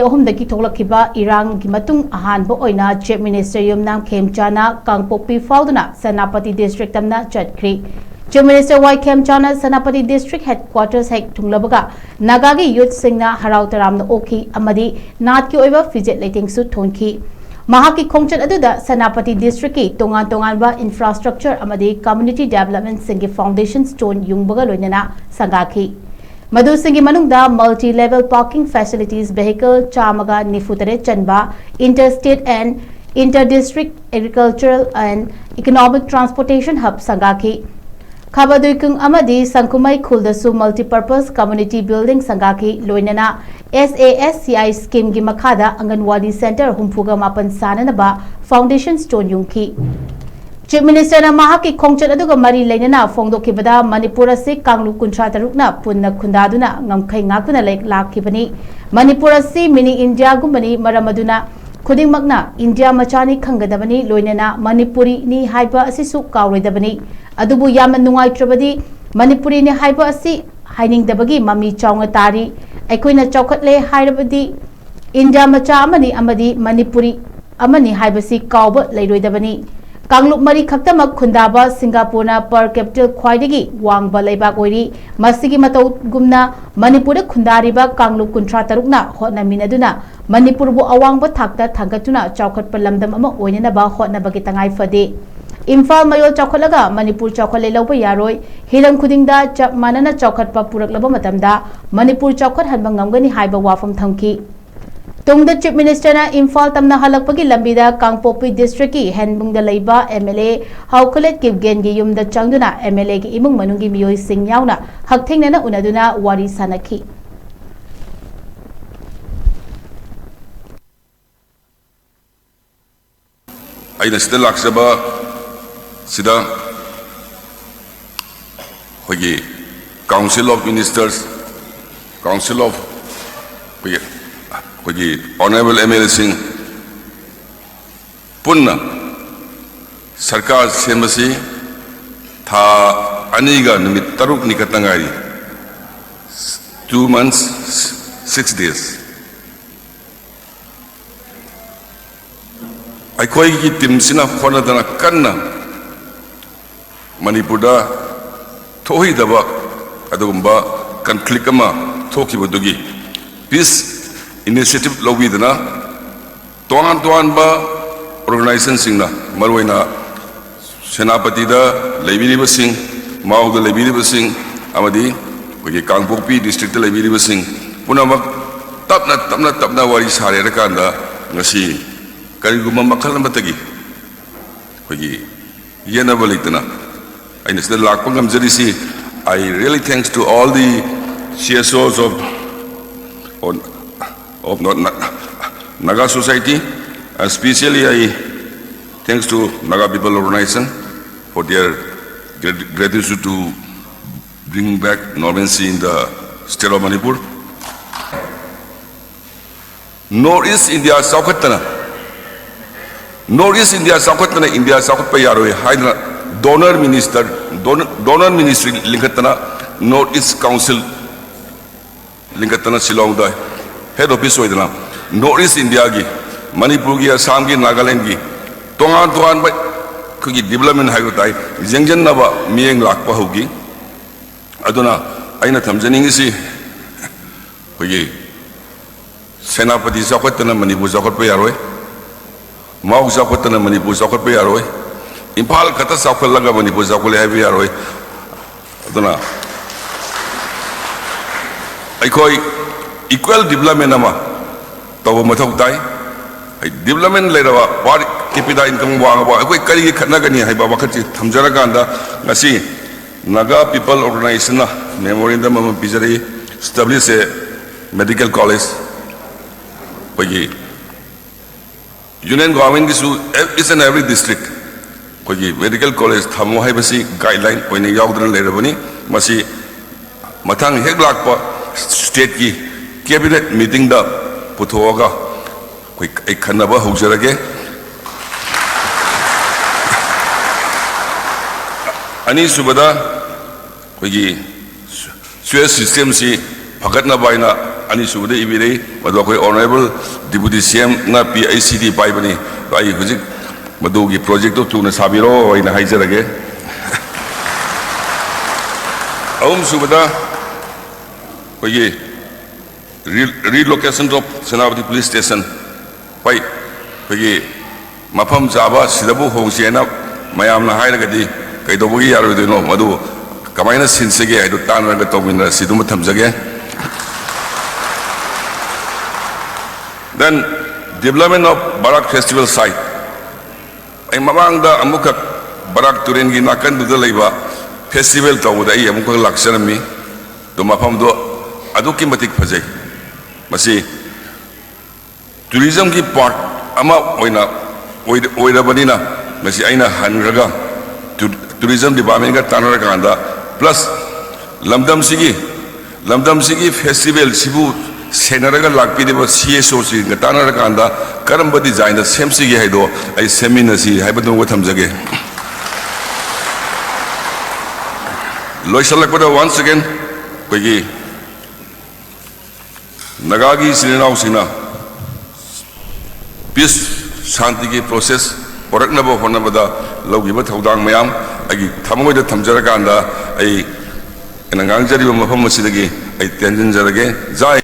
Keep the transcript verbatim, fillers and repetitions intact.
ꯑꯍꯨꯝꯗꯒꯤ ꯊꯣꯛꯂꯛꯈꯤꯕ ꯏꯔꯥꯡꯒꯤ ꯃꯇꯨꯡ ꯑꯍꯥꯟꯕ ꯑꯣꯏꯅ Chief Minister ꯌꯨꯝꯅꯥꯝ ꯈꯦꯝꯆꯥꯅ ꯀꯥꯡꯄꯣꯛꯄꯤ ꯐꯥꯎꯗꯨꯅ ꯁꯦꯅꯥꯄꯇꯤ district ꯇꯝꯅ ꯆꯠꯈ꯭ꯔꯤ꯫ Chief Minister ꯋꯥꯏ ꯈꯦꯝꯆꯥꯅ ꯁꯦꯅꯥꯄꯇꯤ district headquarters ꯍꯦꯛ ꯊꯨꯡꯂꯕꯒ ꯅꯥꯒꯥꯒꯤ youth ꯁꯤꯡꯅ ꯍꯔꯥꯎ ꯇꯔꯥꯝꯅ ꯑꯣꯛꯈꯤ ꯑꯃꯗꯤ ꯅꯥꯠꯀꯤ ꯑꯣꯏꯕ ꯐꯤꯖꯦꯠ ꯂꯩꯇꯦꯡꯁꯨ ꯊꯣꯟꯈꯤ꯫ ꯃꯍꯥꯛꯀꯤ ꯈꯣꯡꯆꯠ ꯑꯗꯨꯗ ꯁꯦꯅꯥꯄꯇꯤ district ꯀꯤ ꯇꯣꯉꯥꯟ ꯇꯣꯉꯥꯟꯕ infrastructure ꯑꯃꯗꯤ community development ꯁꯤꯡꯒꯤ foundation stone ꯌꯨꯡꯕꯒ ꯂꯣꯏꯅꯅ ꯁꯪꯒꯥꯈꯤ꯫ ꯃꯗꯨꯁꯤꯡꯒꯤ ꯃꯅꯨꯡꯗ multi level parking facilities, vehicle ꯆꯥꯝꯃꯒ ꯅꯤꯐꯨ ꯇꯔꯦꯠ ꯆꯟꯕ inter state and inter district agricultural and economic transportation hub ꯁꯪꯒꯥꯈꯤ꯫ ꯈꯥꯕꯗꯨꯏꯀꯨꯡ ꯑꯃꯗꯤ ꯁꯪꯈꯨꯃꯩ ꯈꯨꯜꯗꯁꯨ multipurpose community building ꯁꯪꯒꯥꯈꯤ꯫ ꯂꯣꯏꯅꯅ S A S C I scheme ꯒꯤ ꯃꯈꯥꯗ ꯑꯪꯒꯟꯋꯥꯗꯤ center ꯍꯨꯝꯐꯨꯒ ꯃꯥꯄꯟ ꯁꯥꯅꯅꯕ foundation stone ꯌꯨꯡꯈꯤ꯫ Chief Minister ꯅ ꯃꯍꯥꯛꯀꯤ ꯈꯣꯡꯆꯠ ꯑꯗꯨꯒ ꯃꯔꯤ ꯂꯩꯅꯅ ꯐꯣꯡꯗꯣꯛꯈꯤꯕꯗ, ꯃꯅꯤꯄꯨꯔ ꯑꯁꯤ ꯀꯥꯡꯂꯨꯞ ꯀꯨꯟꯊ꯭ꯔꯥ ꯇꯔꯨꯛꯅ ꯄꯨꯟꯅ ꯈꯨꯟꯗꯥꯗꯨꯅ ꯉꯝꯈꯩ ꯉꯥꯛꯇꯨꯅ ꯂꯩ-, ꯂꯥꯛꯈꯤꯕꯅꯤ꯫ ꯃꯅꯤꯄꯨꯔ ꯑꯁꯤ mini India ꯒꯨꯝꯕꯅꯤ, ꯃꯔꯝ ꯑꯗꯨꯅ ꯈꯨꯗꯤꯡꯃꯛꯅ ꯏꯟꯗꯤꯌꯥ ꯃꯆꯥꯅꯤ ꯈꯪꯒꯗꯕꯅꯤ, ꯂꯣꯏꯅꯅ ꯃꯅꯤꯄꯨꯔꯤꯅꯤ ꯍꯥꯏꯕ ꯑꯁꯤꯁꯨ ꯀꯥꯎꯔꯣꯏꯗꯕꯅꯤ꯫ ꯑꯗꯨꯕꯨ ꯌꯥꯝꯅ ꯅꯨꯡꯉꯥꯏꯇ꯭ꯔꯕꯗꯤ, ꯃꯅꯤꯄꯨꯔꯤꯅꯤ ꯍꯥꯏꯕ ꯑꯁꯤ ꯍꯥꯏꯅꯤꯡꯗꯕꯒꯤ ꯃꯃꯤ ꯆꯥꯎꯅ ꯇꯥꯔꯤ꯫ ꯑꯩꯈꯣꯏꯅ ꯆꯥꯎꯈꯠꯂꯦ ꯍꯥꯏꯔꯕꯗꯤ ꯏꯟꯗꯤꯌꯥ ꯃꯆꯥ ꯑꯃꯅꯤ ꯑꯃꯗꯤ ꯃꯅꯤꯄꯨꯔꯤ ꯑꯃꯅꯤ ꯍꯥꯏꯕꯁꯤ ꯀꯥꯎꯕ ꯂꯩꯔꯣꯏꯗꯕꯅꯤ꯫ ꯀꯥꯡꯂꯨꯞ ꯃꯔꯤ ꯈꯛꯇꯃꯛ ꯈꯨꯟꯗꯥꯕ ꯁꯤꯡꯒꯥꯄꯨꯔꯅ per capital ꯈ꯭ꯋꯥꯏꯗꯒꯤ ꯋꯥꯡꯕ ꯂꯩꯕꯥꯛ ꯑꯣꯏꯔꯤ꯫ ꯃꯁꯤꯒꯤ ꯃꯇꯧꯒꯨꯝꯅ ꯃꯅꯤꯄꯨꯔꯗ ꯈꯨꯟꯗꯥꯔꯤꯕ ꯀꯥꯡꯂꯨꯞ ꯀꯨꯟꯊ꯭ꯔꯥ ꯇꯔꯨꯛꯅ ꯍꯣꯠꯅꯃꯤꯟꯅꯗꯨꯅ ꯃꯅꯤꯄꯨꯔꯕꯨ ꯑꯋꯥꯡꯕ ꯊꯥꯛꯇ ꯊꯥꯡꯒꯠꯇꯨꯅ ꯆꯥꯎꯈꯠꯄ ꯂꯝꯗꯝ ꯑꯃ ꯑꯣꯏꯅꯅꯕ ꯍꯣꯠꯅꯕꯒꯤ ꯇꯉꯥꯏ ꯐꯗꯦ꯫ ꯏꯝꯐꯥꯜ ꯃꯌꯣꯜ ꯆꯥꯎꯈꯠꯂꯒ ꯃꯅꯤꯄꯨꯔ ꯆꯥꯎꯈꯠꯂꯦ ꯂꯧꯕ ꯌꯥꯔꯣꯏ꯫ ꯍꯤꯔꯝ ꯈꯨꯗꯤꯡꯗ ꯆꯞ ꯃꯥꯟꯅꯅ ꯆꯥꯎꯈꯠꯄ ꯄꯨꯔꯛꯂꯕ ꯃꯇꯝꯗ ꯃꯅꯤꯄꯨꯔ ꯆꯥꯎꯈꯠꯍꯟꯕ ꯉꯝꯒꯅꯤ ꯍꯥꯏꯕ ꯋꯥꯐꯝ ꯊꯝꯈꯤ꯫ ꯇꯨꯡꯗ Chief Minister ꯅ ꯏꯝꯐꯥꯜ ꯇꯝꯅ ꯍꯜꯂꯛꯄꯒꯤ ꯂꯝꯕꯤꯗ ꯀꯥꯡꯄꯣꯛꯄꯤ district ꯀꯤ ꯍꯦꯟꯕꯨꯡꯗ ꯂꯩꯕ M L A ꯍꯥꯎꯈꯨꯂꯦꯠ ꯀꯤꯞꯒꯦꯟꯒꯤ ꯌꯨꯝꯗ ꯆꯪꯗꯨꯅ M L A ꯒꯤ ꯏꯃꯨꯡ ꯃꯅꯨꯡꯒꯤ ꯃꯤꯑꯣꯏꯁꯤꯡ ꯌꯥꯎꯅ ꯍꯛꯊꯦꯡꯅꯅ ꯎꯅꯗꯨꯅ ꯋꯥꯔꯤ ꯁꯥꯅꯈꯤ꯫ ꯑꯩꯅ ꯁꯤꯗ ꯂꯥꯛꯆꯕ ꯁꯤꯗ ꯑꯩꯈꯣꯏꯒꯤ Council of Ministers, Council of ꯑꯩꯈꯣꯏꯒꯤ, ꯑꯩꯈꯣꯏꯒꯤ Honourable M L A ꯁꯤꯡ ꯄꯨꯟꯅ ꯁꯔꯀꯥꯔ ꯁꯦꯝꯕꯁꯤ ꯊꯥ ꯑꯅꯤꯒ ꯅꯨꯃꯤꯠ ꯇꯔꯨꯛꯅꯤ ꯈꯛꯇ ꯉꯥꯏꯔꯤ, two months, six days꯫ ꯑꯩꯈꯣꯏꯒꯤ ꯇꯤꯝꯁꯤꯅ ꯍꯣꯠꯅꯗꯅ ꯀꯟꯅ ꯃꯅꯤꯄꯨꯔꯗ ꯊꯣꯛꯍꯩꯗꯕ ꯑꯗꯨꯒꯨꯝꯕ ꯀꯟꯐ꯭ꯂꯤꯛ ꯑꯃ ꯊꯣꯛꯈꯤꯕꯗꯨꯒꯤ ꯄꯤꯁ ꯏꯅꯤꯁꯤꯌꯦꯇꯤꯚ ꯂꯧꯕꯤꯗꯅ ꯇꯣꯉꯥꯟ ꯇꯣꯉꯥꯟꯕ ꯑꯣꯔꯒꯅꯥꯏꯖꯦꯁꯟꯁꯤꯡꯅ, ꯃꯔꯨꯑꯣꯏꯅ ꯁꯦꯅꯥꯄꯇꯤꯗ ꯂꯩꯕꯤꯔꯤꯕꯁꯤꯡ, ꯃꯥꯎꯗ ꯂꯩꯕꯤꯔꯤꯕꯁꯤꯡ, ꯑꯃꯗꯤ ꯑꯩꯈꯣꯏꯒꯤ ꯀꯥꯡꯄꯣꯛꯄꯤ ꯗꯤꯁꯇ꯭ꯔꯤꯛꯇ ꯂꯩꯕꯤꯔꯤꯕꯁꯤꯡ ꯄꯨꯝꯅꯃꯛ ꯇꯞꯅ ꯇꯞꯅ ꯇꯞꯅ ꯋꯥꯔꯤ ꯁꯥꯔꯦ ꯍꯥꯏꯔꯀꯥꯟꯗ ꯉꯁꯤ ꯀꯔꯤꯒꯨꯝꯕ ꯃꯈꯜ ꯑꯃꯠꯇꯒꯤ ꯑꯩꯈꯣꯏꯒꯤ ꯌꯦꯠꯅꯕ ꯂꯩꯇꯅ ꯑꯩꯅ ꯁꯤꯗ ꯂꯥꯛꯄ ꯉꯝꯖꯔꯤꯁꯤ, I really thanks to all the C S Os of, of not Na-, Naga society, and specially I thanks to Naga People Organization for their grat-, gratitude to bring back normalcy in the state of Manipur. North East India ꯆꯥꯎꯈꯠꯇꯅ, North East India ꯆꯥꯎꯈꯠꯇꯅ India ꯆꯥꯎꯈꯠꯄ ꯌꯥꯔꯣꯏ ꯍꯥꯏꯗꯅ donor minister, donor, donor ministry ꯂꯤꯡꯈꯠꯇꯅ North East Council ꯂꯤꯡꯈꯠꯇꯅ ꯁꯤꯂꯣꯡꯗ head office ꯑꯣꯏꯗꯅ North East Indiaꯒꯤ, ꯃꯅꯤꯄꯨꯔꯒꯤ, ꯑꯁꯥꯝꯒꯤ, ꯅꯥꯒꯥꯂꯦꯟꯒꯤ ꯇꯣꯉꯥꯟ ꯇꯣꯉꯥꯟꯕ ꯑꯩꯈꯣꯏꯒꯤ development ꯍꯥꯏꯕ ꯇꯥꯏ, ꯌꯦꯡꯁꯤꯟꯅꯕ ꯃꯤꯠꯌꯦꯡ ꯂꯥꯛꯄ ꯍꯧꯈꯤ꯫ ꯑꯗꯨꯅ ꯑꯩꯅ ꯊꯝꯖꯅꯤꯡꯉꯤꯁꯤ, ꯑꯩꯈꯣꯏꯒꯤ ꯁꯦꯅꯥꯄꯇꯤ ꯆꯥꯎꯈꯠꯇꯅ ꯃꯅꯤꯄꯨꯔ ꯆꯥꯎꯈꯠꯄ ꯌꯥꯔꯣꯏ, ꯃꯥꯎ ꯆꯥꯎꯈꯠꯇꯅ ꯃꯅꯤꯄꯨꯔ ꯆꯥꯎꯈꯠꯄ ꯌꯥꯔꯣꯏ, ꯏꯝꯐꯥꯜ ꯈꯛꯇ ꯆꯥꯎꯈꯠꯂꯒ ꯃꯅꯤꯄꯨꯔ ꯆꯥꯎꯈꯠꯂꯦ ꯍꯥꯏꯕ ꯌꯥꯔꯣꯏ꯫ ꯑꯗꯨꯅ ꯑꯩꯈꯣꯏ equal development ꯑꯃ ꯇꯧꯕ ꯃꯊꯧ ꯇꯥꯏ꯫ ꯍꯥꯏ, development ꯂꯩꯔꯕ, per capita income ꯋꯥꯡꯉꯕ ꯑꯩꯈꯣꯏ ꯀꯔꯤꯒꯤ ꯈꯠꯅꯒꯅꯤ ꯍꯥꯏꯕ ꯋꯥꯈꯜꯁꯤ ꯊꯝꯖꯔꯀꯥꯟꯗ ꯉꯁꯤ Naga People Organizationꯅ memorandum ꯑꯃ ꯄꯤꯖꯔꯛꯏ, establish a medical college꯫ ꯑꯩꯈꯣꯏꯒꯤ Union Governmentꯀꯤꯁꯨ each and every district ꯑꯩꯈꯣꯏꯒꯤ medical college ꯊꯝꯃꯣ ꯍꯥꯏꯕꯁꯤ guideline ꯑꯣꯏꯅ ꯌꯥꯎꯗꯨꯅ ꯂꯩꯔꯕꯅꯤ꯫ ꯃꯁꯤ ꯃꯊꯪ ꯍꯦꯛ ꯂꯥꯛꯄ stateꯀꯤ cabinet meetingꯗ ꯄꯨꯊꯣꯛꯑꯒ ꯑꯩꯈꯣꯏ, ꯑꯩ ꯈꯟꯅꯕ ꯍꯧꯖꯔꯒꯦ꯫ ꯑꯅꯤꯁꯨꯕꯗ, ꯑꯩꯈꯣꯏꯒꯤ sewage systemꯁꯤ ꯐꯒꯠꯅꯕ ꯍꯥꯏꯅ ꯑꯅꯤꯁꯨꯕꯗ ꯏꯕꯤꯔꯛꯏ, ꯃꯗꯨ ꯑꯩꯈꯣꯏ Honourable Deputy C M ꯅ P I C D ꯄꯥꯏꯕꯅꯤ꯫ ꯑꯗꯣ ꯑꯩ ꯍꯧꯖꯤꯛ ꯃꯗꯨꯒꯤ project ꯇꯨ ꯊꯨꯅ ꯁꯥꯕꯤꯔꯣ ꯍꯥꯏꯅ ꯍꯥꯏꯖꯔꯒꯦ꯫ ꯑꯍꯨꯝꯁꯨꯕꯗ ꯑꯩꯈꯣꯏꯒꯤ re-, relocation of Senapati Police Station, ꯍꯣꯏ, ꯑꯩꯈꯣꯏꯒꯤ ꯃꯐꯝ ꯆꯥꯕ ꯁꯤꯗꯕꯨ ꯍꯣꯡꯁꯦꯅ ꯃꯌꯥꯝꯅ ꯍꯥꯏꯔꯒꯗꯤ ꯀꯩꯗꯧꯕꯒꯤ ꯌꯥꯔꯣꯏꯗꯣꯏꯅꯣ? ꯃꯗꯨ ꯀꯃꯥꯏꯅ ꯁꯤꯟꯁꯤꯒꯦ ꯍꯥꯏꯗꯨ ꯇꯥꯟꯅꯔꯒ ꯇꯧꯃꯤꯟꯅꯔꯁꯤ꯫ ꯑꯗꯨꯃ ꯊꯝꯖꯒꯦ꯫ Then, development of Barak Festival Site. ꯑꯩ ꯃꯃꯥꯡꯗ ꯑꯃꯨꯛꯈꯛ ꯕꯔꯥꯛ ꯇꯨꯔꯦꯟꯒꯤ ꯅꯥꯀꯟꯗꯨꯗ ꯂꯩꯕ festival ꯇꯧꯕꯗ ꯑꯩ ꯑꯃꯨꯛꯈꯛ ꯂꯥꯛꯆꯔꯝꯃꯤ꯫ ꯑꯗꯨ ꯃꯐꯝꯗꯣ ꯑꯗꯨꯛꯀꯤ ꯃꯇꯤꯛ ꯐꯖꯩ꯫ ꯃꯁꯤ tourism ꯒꯤ part ꯑꯃ ꯑꯣꯏꯅ ꯑꯣꯏ-, ꯑꯣꯏꯔꯕꯅꯤꯅ, ꯃꯁꯤ ꯑꯩꯅ ꯍꯟꯈ꯭ꯔꯒ ꯇꯨ-, tourism department ꯀ ꯇꯥꯟꯅꯔꯀꯥꯟꯗ, plus ꯂꯝꯗꯝꯁꯤꯒꯤ, ꯂꯝꯗꯝꯁꯤꯒꯤ festival ꯁꯤꯕꯨ ꯁꯦꯟꯅꯔꯒ ꯂꯥꯛꯄꯤꯔꯤꯕ C S O ꯁꯤꯡꯒ ꯇꯥꯟꯅꯔꯀꯥꯟꯗ ꯀꯔꯝꯕ design ꯗ ꯁꯦꯝꯁꯤꯒꯦ ꯍꯥꯏꯗꯣ ꯑꯩ ꯁꯦꯝꯃꯤꯟꯅꯁꯤ ꯍꯥꯏꯕꯗꯨꯃꯒ ꯊꯝꯖꯒꯦ꯫ ꯂꯣꯏꯁꯤꯜꯂꯛꯄꯗ once again ꯑꯩꯈꯣꯏꯒꯤ ꯅꯥꯒꯥꯒꯤ ꯏꯆꯤꯜ ꯏꯅꯥꯎꯁꯤꯡꯅ peace, ꯁꯥꯟꯇꯤꯒꯤ process ꯄꯨꯔꯛꯅꯕ ꯍꯣꯠꯅꯕꯗ ꯂꯧꯈꯤꯕ ꯊꯧꯗꯥꯡ ꯃꯌꯥꯝ ꯑꯩꯒꯤ ꯊꯃꯣꯏꯗ ꯊꯝꯖꯔꯀꯥꯟꯗ ꯑꯩ ꯑꯩꯅ ꯉꯥꯡꯖꯔꯤꯕ ꯃꯐꯝ ꯑꯁꯤꯗꯒꯤ ꯑꯩ ꯇꯦꯟꯁꯤꯟꯖꯔꯒꯦ꯫ ꯖꯥꯏ